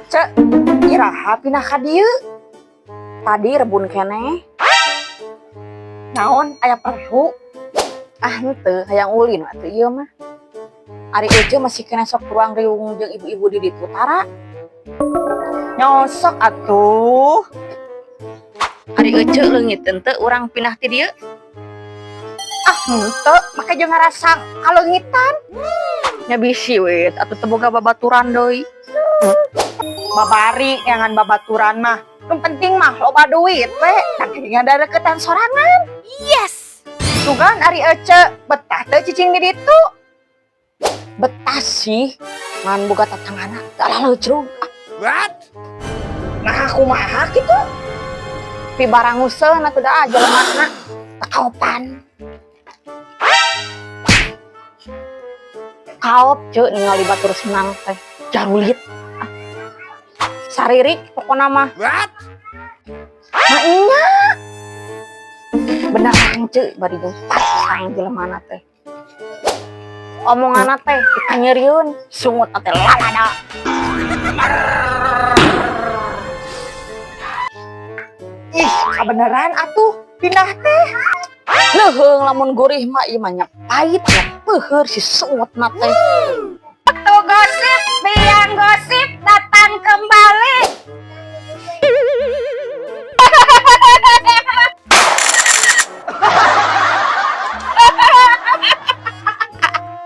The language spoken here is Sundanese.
Ece, iraha pindah ka dieu? Tadi rebun keneh. Naon aya perlu? Ah, henteu, hayang ulin atuh ieu mah. Ari Ece masih keneh sok ruang riung jeung ibu-ibu di ditu tara? Nyosok atuh. Ari Ece leungit henteu urang pindah ti dieu? Ah, henteu, make jeung ngarasa kaleungitan. Nya bisi we atuh teu boga babaturan deui. Babari ngan babaturan mah. Nu penting mah loba duit we, dan ngadareketan sorangan. Yes. Sugan ari Ece betah teu cicing di ditu? Betah sih, ngan boga tetanggana laleujrug. What? Nah, kumaha kitu? Pibaranguseun atuh da jelemana teu kaopan. Kaop ceu ningali batur senang teh jarulit. Ah. Saririk pokona mah. What? Nah nya. Beneran ceu bari jeung pasang jelemana teh. Omonganna teh dikanyerieun, sungut teh lalada. Ih, kabeneran atuh pindah teh. Leuheung lamun gurih mah ieu mah nya pahit nya peuheur si sungutna teh. Tuh gosip, biang gosip.